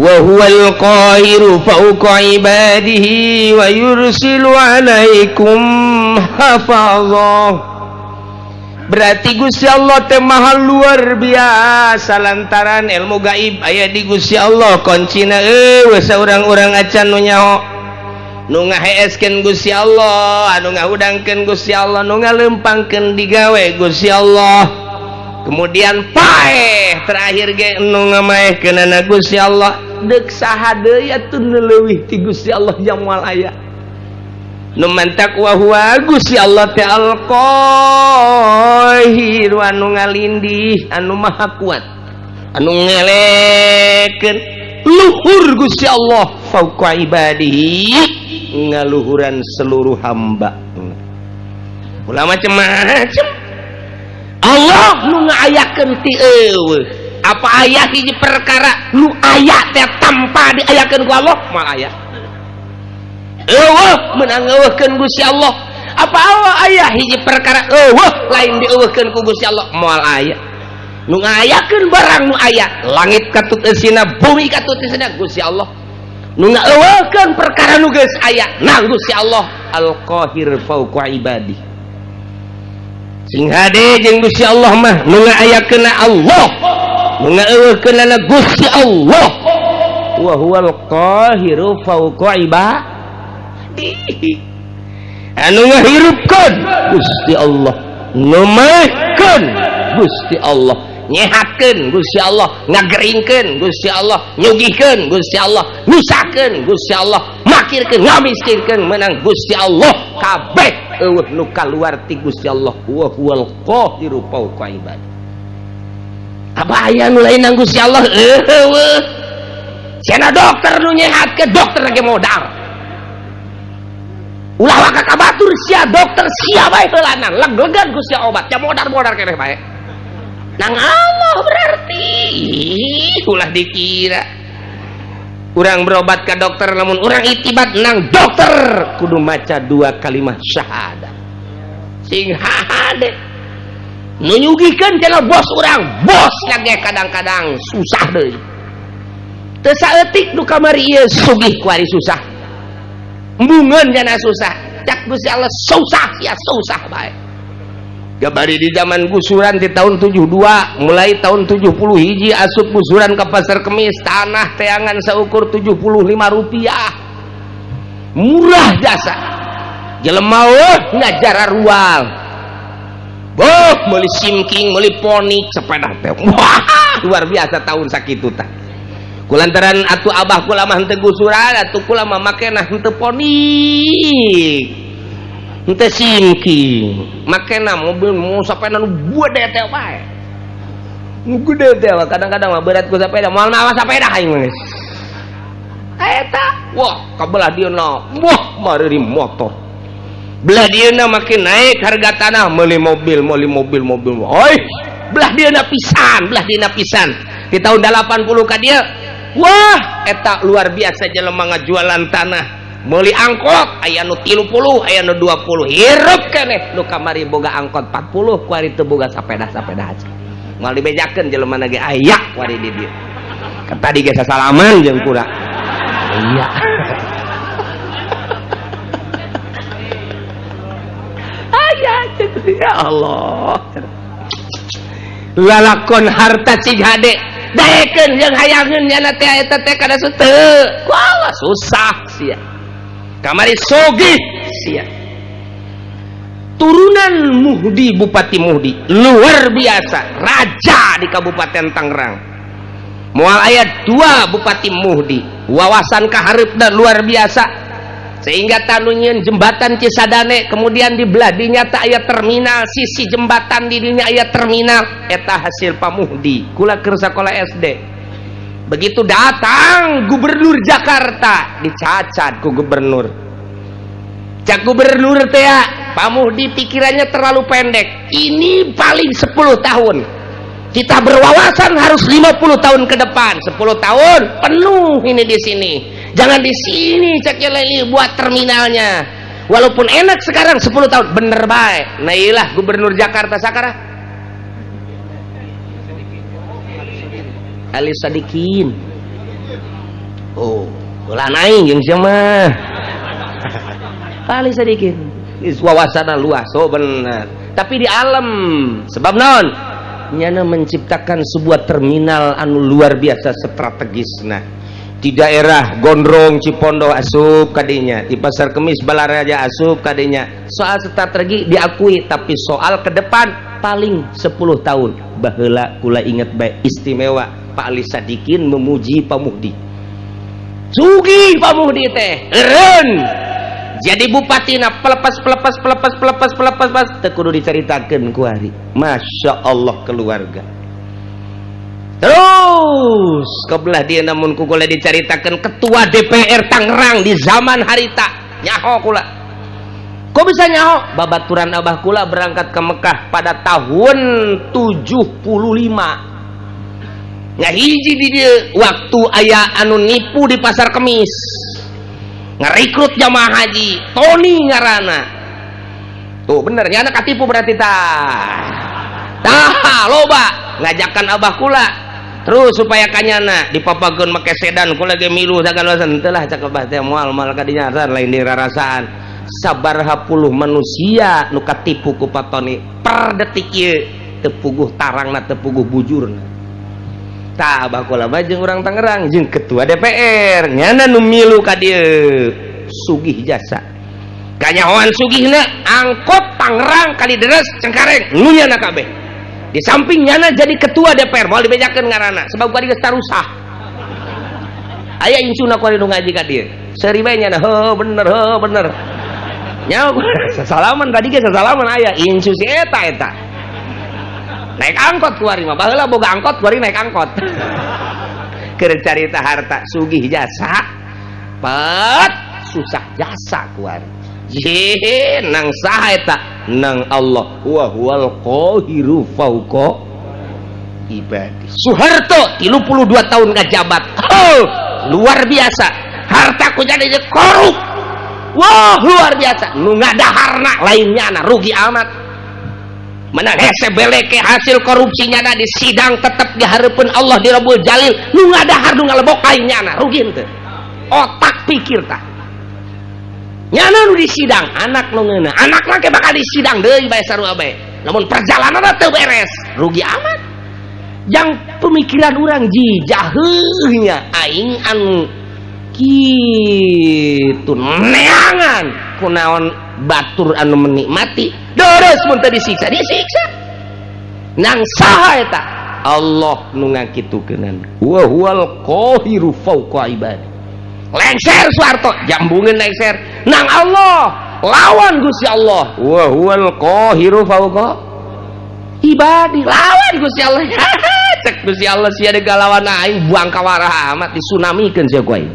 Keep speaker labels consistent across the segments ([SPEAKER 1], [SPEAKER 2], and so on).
[SPEAKER 1] Wa huwal qahiru fawqa ibadihi wa yursilu alaikum hafazah. Berarti Gusti Allah teh maha luar biasa lantaran ilmu gaib aya di Gusti Allah. Kuncina euweuh saurang-urang acan nu nyaho. Nu ngaheeskeun Gusti Allah, anu ngahudangkeun Gusti Allah, nu ngalempangkeun digawe Gusti Allah. Kemudian paeh terakhir ge nu ngamaehkeunana Gusti Allah. Deuk saha deui atuh nu leuwih ti Gusti Allah yang moal aya. Nu mantak wa huwa Gusti Allah teh al-Qahir, anu ngalindih, anu maha kuat, anu ngelekeun luhur Gusti Allah fauqa ibadihi, ngaluhuran seluruh hamba. Ulah macem-macem Allah nu ngaayakeun ti eueuh. Apa aya hiji perkara nu aya teh tanpa diayakeun ku Allah? Moal aya. Eueuh meunang ngeueuhkeun Gusti Allah. Apa Allah aya hiji perkara eueuh lain dieueuhkeun ku Gusti Allah? Moal aya. Nu ngayakeun barang nu aya, langit katut eusina, bumi katut eusina, Gusti Allah. Nu ngaeueuhkeun perkara nu geus aya, nah Gusti Allah Al-Qahir fauqa ibadi. Sing hade jeung Gusti Allah mah, nu ngaayakeunna Allah, nu ngaeueuhkeunna Gusti Allah. Wa huwal qahiru fauqa ibadi. Anu ngahirupkeun Gusti Allah, nu maehkeun Gusti Allah, nyehatkeun Gusti Allah, ngageringkeun Gusti Allah, nyugihkeun Gusti Allah, nyusahkeun Gusti Allah, makirkeun, ngamiskinkeun menang Gusti Allah. Kabeh eueuh nu kaluar ti Gusti Allah. Wa huwal qahiru fauqa ibadi. Apa aya nu lain nang Gusti Allah? Eueuh. Cenah dokter nu nyehatkeun, dokter ge modal. Ulah waka ka batur sia dokter sia bae heulanan, leg-legan ku sia obat, ya modar-modar keneh bae. Nang Allah berarti ulah dikira urang berobat ke dokter, namun urang itibat nang dokter kudu maca dua kalimat syahadat. Sing hade nu nyugihkeun cenah bos urang, bos lagi kadang-kadang susah deui. Teu saeutik nu kamari ieu sugih kuari susah. Embungeun cenah susah. Cak Gusti Allah susah ya susah bae. Gabari di zaman gusuran di tahun 72, mulai tahun 70 hiji asup gusuran ke Pasar Kemis, tanah teangan seukur 75 rupiah, murah jasa. Jelema oh ngajar rual boh meuli simking, meuli Phoenix, sepeda teh wah luar biasa tahun sakitu tah. Kulantaran atuh abah kula mah henteu gusuran, atuh kula mah makena henteu Phoenix, henteu simking, makena mobil mau sepeda nu gede teh bae, nu gede teh. Kadang-kadang mah berat ku sepeda, moal mawa sepeda aing mah geus eta. Wah, kabelah dieuna wah mari motor, belah dieuna makin naik harga tanah, meuli mobil, meuli mobil, mobil. Oi, belah dieuna pisan, belah dieuna pisan di tahun 80 ka dieu. Wah, eta luar biasa jelema ngajualan tanah, meuli angkot aya nu 30, aya nu 20, hirup keneh. Nu kamari boga angkot 40, kuari teu boga sapeda-sapeda aja. Moal dibejakeun jelema ge aya kuari di dieu. Kan tadi ge sasalaman jeung kura. Iya. Aya ya Allah. Lalakon harta cig hade daekeun jeung hayangeun nyana teh eta teh kada teu. Wah, susah sia. Kamari sogih sia. Turunan Muhdi, Bupati Muhdi luar biasa, raja di Kabupaten Tangerang. Moal aya dua Bupati Muhdi, wawasan kaharepna luar biasa sehingga tanu nyieun jembatan Cisadane, kemudian di belah dinya teh aya terminal, sisi jembatan di dinya aya terminal, eta hasil Pak Muhdi. Kula keur sakola SD. Begitu datang gubernur Jakarta, dicacat ku gubernur. Cak gubernur teh, Pak Muhdi pikirannya terlalu pendek. Ini paling 10 tahun. Kita berwawasan harus 50 tahun ke depan. 10 tahun penuh ini di sini. Jangan di sini cak leli buat terminalnya. Walaupun enak sekarang 10 tahun, bener baik. Nah iyalah gubernur Jakarta sekarang. Ali Sadikin. Oh, heulaan aing jeung sia mah. Pak Ali Sadikin wawasanna luas, oh bener. Tapi di alam sebab naon? Nyana menciptakan sebuah terminal anu luar biasa strategisna. Di daerah Gondrong Cipondo asup kadinya, di Pasar Kemis Balaraja asup kadinya. Soal strategi diakui, tapi soal ke depan paling 10 tahun. Baheula kula inget baik, istimewa Pak Ali Sadikin memuji Pak Muhdi. Sugih Pak Muhdi teh, eureun. Jadi bupati na pelepas pelepas pelepas pelepas pelepas pas teu kudu dicaritakeun ku ari. Masya Allah keluarga. Terus kebelah dia, namun ku kula dicaritakeun ketua DPR Tangerang di zaman harita nyaho kula. Kok bisa nyaho? Babaturan abah kula berangkat ke Mekah pada tahun 75 nya, hiji di dia waktu aya anu nipu di Pasar Kemis, ngerekrut jamaah haji, Tony ngarana tuh. Bener nya anak katipu berarti. Tah tah, loba ngajakan abah kula terus supaya kanyana dipapakeun make sedan. Kula ge milu sagala teu lah, cak abah teh, moal moal kadinya lain dirarasaan. Sabaraha puluh manusia nu katipu ku Pak Tony per detik ieu teu puguh tarangna, teu puguh bujurna. Tah, abah kula mah jeung urang Tangerang jeung ketua DPR nyana nu milu ka dieu. Sugih jasa kanyahoan sugihna, angkot Tangerang Kalideres Cengkareng nu nyana kabeh. Di samping nyana jadi ketua DPR, moal dibejakeun ngaranna sebab kuari geus tarusah. Aya incuna kuari nu ngaji ka dieu, seuri bae nyana, heuh bener, heuh bener. Nyaho sasalaman tadi ge, sasalaman aya incu si eta. Eta naik angkot kuari mah, baheula boga angkot, kuari naik angkot. Keur carita harta, sugih jasa pat susah jasa kuari. Ye, nang saha eta? Nang Allah, wa huwal qahiru fauqa ibadi. Soeharto 32 tahun ngajabat, oh, luar biasa harta ku jadi korup. Wah, luar biasa. Nu ngadaharna lainnya na rugi amat. Menang hese beleke hasil korupsinya na di sidang tetep di hareupeun Allah di Rabbul Jalil. Nu ngadahar, nu ngalebok lainnya na, rugi henteu? Otak pikir tah. Nyana nu di sidang anak nu ngeunah, anak mah ke bakal di sidang deui bae, sarua bae. Namun perjalanan teu beres, rugi amat. Yang pemikiran orang ji jaheuhnya aing anu kitu neangan kunaon batur anu menikmati deres mun teu disiksa, disiksa nang saha eta? Allah nu ngakitukeunana, wa huwal qahiru fauqa ibadi. Lengser Soeharto jambungeun, lengser nang Allah, lawan Gusti Allah, wa huwal qahiru fauqa ibadi. Lawan Gusti Allah, cek Gusti Allah, sia deuk lawan aing, buang kawarah amat, disunamikeun sia ku aing.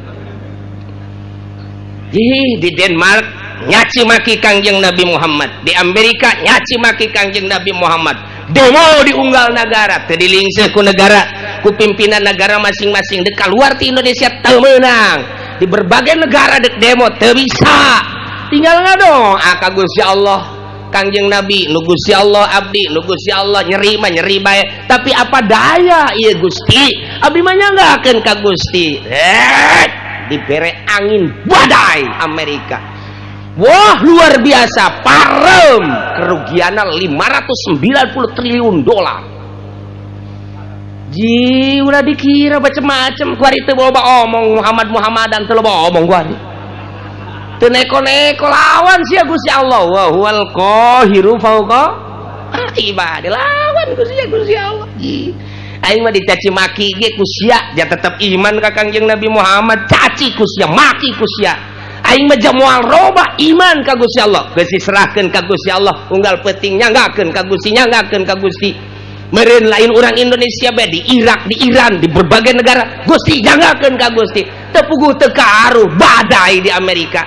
[SPEAKER 1] Ih, di Denmark nyaci maki Kangjeng Nabi Muhammad, di Amerika nyaci maki Kangjeng Nabi Muhammad, demo di unggal negara teu dilingseuh ku negara, ku pimpinan negara masing-masing. Dek keluar ti Indonesia teu meunang, di berbagai negara dek demo teu bisa, tinggal ngadong ka Gusti Allah. Kangjeng Nabi nu Gusti Allah, abdi nu Gusti Allah, nyeri mah nyeri bae, tapi apa daya ieu Gusti, abdi mah nyanggakeun ka Gusti. Eh, dibere angin badai Amerika, wah luar biasa, parem, kerugiannya 590 triliun dolar. Ji, ulah dikira macem-macem kuari teu loba omong Muhammad Muhammadan, teu loba omong kuari, teu neko-neko. Lawan sia Gusti Allah, wa huwal qahiru fauqa ibadi. Lawan Gusti Gusti Allah. Ji, aing mah dicaci maki ge ku sia ja tetep iman ka Kangjeng Nabi Muhammad. Caci ku sia, maki ku sia, aing mah moal roba iman ka Gusti Allah. Geus diserahkeun ka Gusti Allah, unggal peuting nyanggakeun ka Gusti, nyanggakeun ka Gusti. Meureun lain urang Indonesia bae, di Irak, di Iran, di berbagai negara, Gusti nyanggakeun ka Gusti. Teu puguh teu kaaruh badai di Amerika.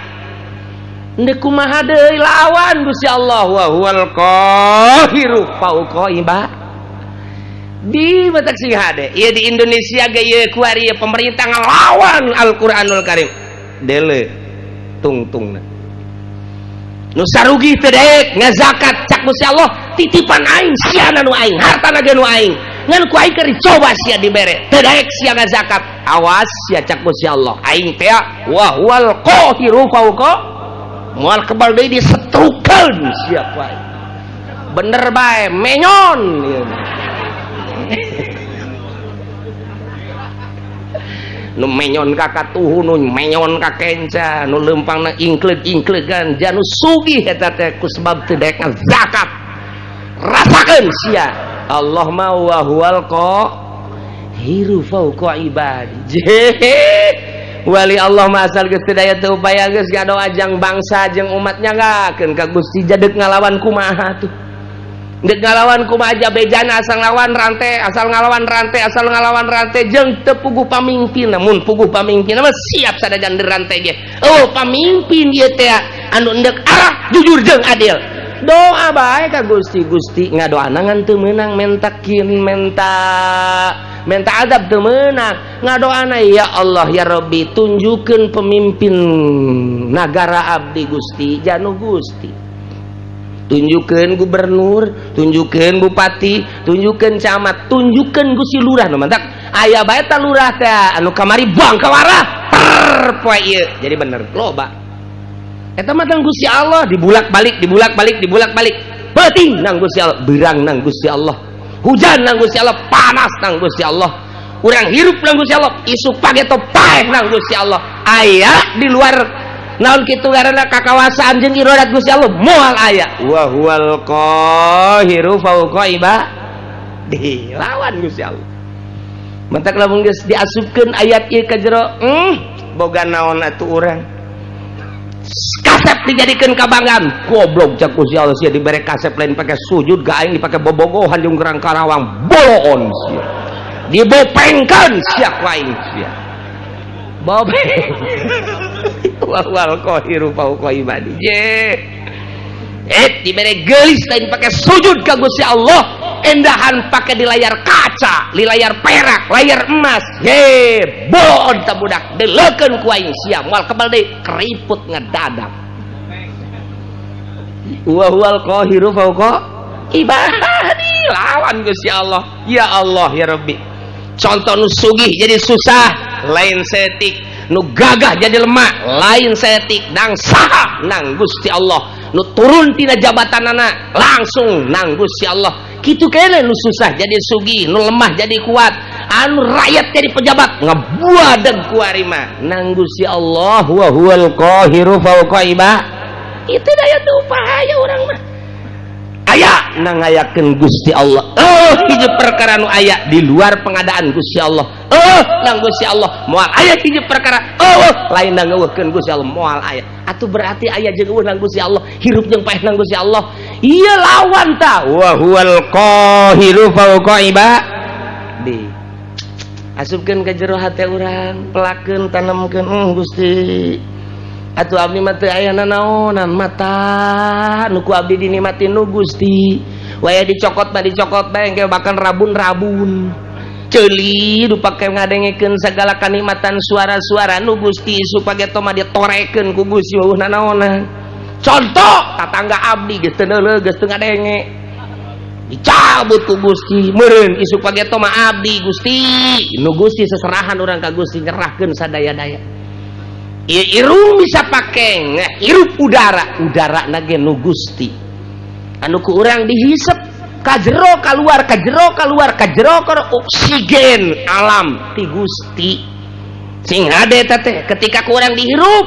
[SPEAKER 1] Ndek kumaha deui, lawan Gusti Allah, wa huwal qahiru fauqa ibad. Di batak sing hade ieu di Indonesia ge ieu kuari ieu pemerintah ngelawan Al-Qur'anul Karim, dele tungtungna nu sarugi teu daek ngazakat. Cak Gusti Allah, titipan aing, siana nu aing, hartana ge nu aing. Ngan ku aing keur dicoba sia dibere. Teu daek sia ngazakat. Awas sia cak Gusti Allah. Aing teh wa huwal qahiru fauqa moal kebal deui disetrukeun sia ku aing. Bener bae menyon ieu. Nu menyon ka katuhu, nu menyon ka kenca, nu leumpangna ingkleug-ingkleugan, janu sugih eta teh ku sebab teu daek ngazakat. Rasakeun sia. Allah ma wa huwal qahiru fauqa ibadi. Wali Allah mah asal geus teu daya teu upaya geus ngadoa jang bangsa jeung umat nyanggakeun ka Gusti jadek ngalawan kumaha tuh. Dek ngalawan kumaha aja bejana asal ngalawan rantai, asal ngalawan rantai, asal ngalawan rantai jeung teu puguh pamimpin. Namun puguh pamimpin mah siap sadajan rantai ge. Oh, pamimpin ieu teh anu endek arah jujur jeung adil. Doa bae ka Gusti, Gusti ngadoana ngan teu meunang mentakin menta menta adab teu meunang. Ngadoana ya Allah ya Rabbi tunjukkeun pemimpin nagara abdi Gusti, janu Gusti. Tunjukkeun gubernur, tunjukkeun bupati, tunjukkeun camat, tunjukkeun Gusti lurah nu mantak aya bae ta lurah teh anu kamari buang ka warah per poe ieu. Jadi bener loba. Eta mah tang Gusti Allah dibulak-balik, dibulak-balik, dibulak-balik. Peuting nang Gusti Allah, beurang nang Gusti Allah. Hujan nang Gusti Allah, panas nang Gusti Allah. Urang hirup nang Gusti Allah, isuk pageto paeh nang Gusti Allah. Aya di luar naon kitu karena kakawasaan jeung iradat Gusti Allah moal aya. Wa huwal qahiru fauqa ibadi. Lawan Gusti Allah. Mantak lamun geus diasupkeun ayat ieu ka jero, boga naon atuh urang. Kasep dijadikeun kabanggaan. Goblok cak Gusti Allah sia dibere kasep lain pake sujud ga aing dipake bobogohan jeung gerang Karawang boloon sia. Dibopengkeun sia ku aing sia. Bobeng. Wal qahiru fauqa ibadi. Je. Dibere geulis lain pake sujud ka Gusti Allah, endahan pake di layar kaca, di layar perak, layar emas. Ye, boon ta budak deleukeun ku aing sia moal kebal deui keriput ngedadak. Wa huwal qahiru fauqa ibadi. Lawan Gusti Allah. Ya Allah ya Rabbi. Contoh nu sugih jadi susah, lain setik. Nu gagah jadi lemah, lain setik. Nang saha nang Gusti Allah. Nu turun tina jabatanana langsung nang Gusti Allah. Kitu kene nu susah jadi sugih, nu lemah jadi kuat, anu rakyat jadi pejabat ngebuadeg ku ari mah nang Gusti Allah. Wa huwal qahiru fauqa ibadi. Itu daya teu upaya urang mah. Aya nang ngayakeun Gusti Allah. Oh, hiji perkara nu aya di luar pengadaan Gusti Allah. Oh, nang Gusti Allah moal aya hiji perkara. Oh, lain nang ngeuweuhkeun Gusti Allah moal aya. Atuh berarti aya jeung euweuh nang Gusti Allah, hirup jeung paeh nang Gusti Allah. Ieu lawan ta. Wa huwal qahiru fauqa ibadi. Asupkeun ka jero hate urang, pelakeun tanemkeun Gusti. Atuh abdi mah teu aya nanaonan mata nu ku abdi dinikmati nu Gusti. Waya dicokot mah dicokot bae engke bahkan rabun-rabun. Ceuli nu pake ngadengekeun sagala kanikmatan suara-suara nu Gusti isuk pageto mah ditorekeun ku Gusti weuh nanaonan. Contoh tatangga abdi geus teu neuleuh geus teu ngadenge. Dicabut ku Gusti meureun isuk pageto mah abdi Gusti. Nu Gusti seserahan urang ka Gusti nyerahkeun sadaya-daya. Irung bisa pake hirup udara, udara nage nu Gusti anu ku urang dihisep ka jero kaluar, ka jero kaluar, ka jero kaluar, oksigen alam ti Gusti sing hade teh. Ketika ku urang dihirup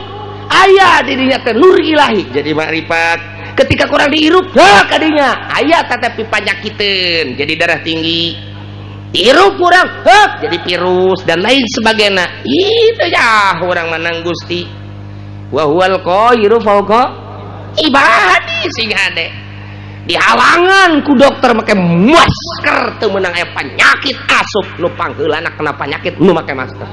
[SPEAKER 1] aya di dinya teh nur ilahi jadi makrifat. Ketika ku urang dihirup heh kadinya aya teh panyakiteun jadi darah tinggi. Hirup kurang hek jadi virus dan lain sebagainya. Itu ya orang menang Gusti. Wa huwal qahiru fauqa ibadi. Sing hade dihalangan ku dokter make masker teu meunang aya penyakit asup nu pangheulana kena penyakit nu make masker.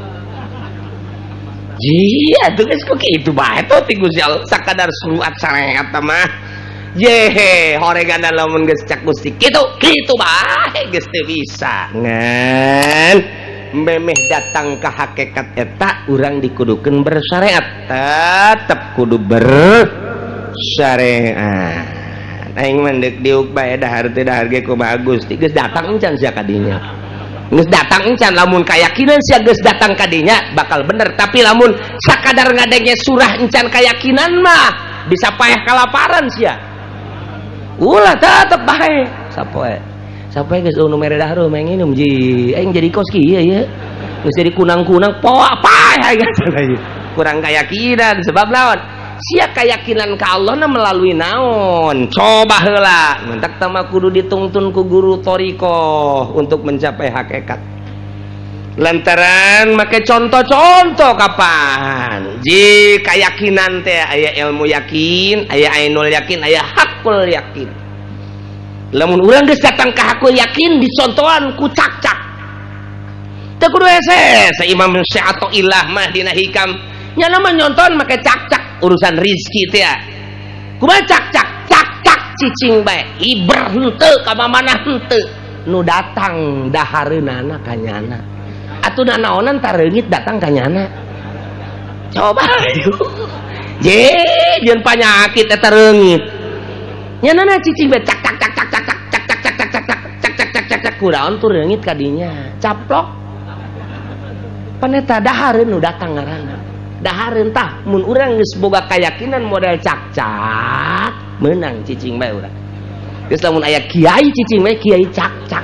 [SPEAKER 1] Iya tuh geus kok kitu bae tuh ti Gusti Allah sakadar surat sareat mah. Yehe, horegana lamun geus cak Gusti kitu, kitu bae geus teu bisa. Ngan memeh datang ka hakikat eta urang dikudukeun bersyariat, tetep kudu bersyariat. Aing mah deuk diuk bae, dahar teu dahar ge kumaha Gusti. Geus datang encan sia kadinya? Geus datang encan? Lamun keyakinan sia geus datang kadinya, bakal bener. Tapi lamun sakadar ngadenge surah encan keyakinan mah, bisa paeh kalaparan sia. Ulah, tetep bae sapoe sapoe geus nu mere dahar mah nginum ji. Aing jadi kos kieu ye, geus jadi kunang-kunang, poa paeh aing. Kurang keyakinan. Sebab lawan sia keyakinan ke Allah na melalui naon? Coba heula, mentak tama kudu ditungtun ku guru thoriqoh untuk mencapai hakikat, lantaran make contoh-contoh kapan ji keyakinan teh aya ilmu yakin, aya ainul yakin, aya hakul yakin. Lamun urang geus datang ke hakul yakin, dicontohan ku cakcak, teu kudu hese. Imam Syathoillah mah dina Hikam nya mah nyontohan make cakcak urusan rizki teh ya. Kumaha cakcak? Cakcak cicing bae, hiber henteu, ka mana henteu, nu datang dahareunana ka nyana. Atuh nanaonan tareungit datang ka nyana? Coba je jeung panyakit eta reungit nyana. Cicing bae, cak cak cak cak cak cak cak cak cak cak cak cak cak cak cak cak, kunaon tuh reungit kadinya? Caplok paneta dahareun nu datang ngaranna dahareun. Tah, mun urang geus boga keyakinan model cakcak, menang cicing bae urang. Geus, lamun aya kiai cicing bae, kiai cakcak.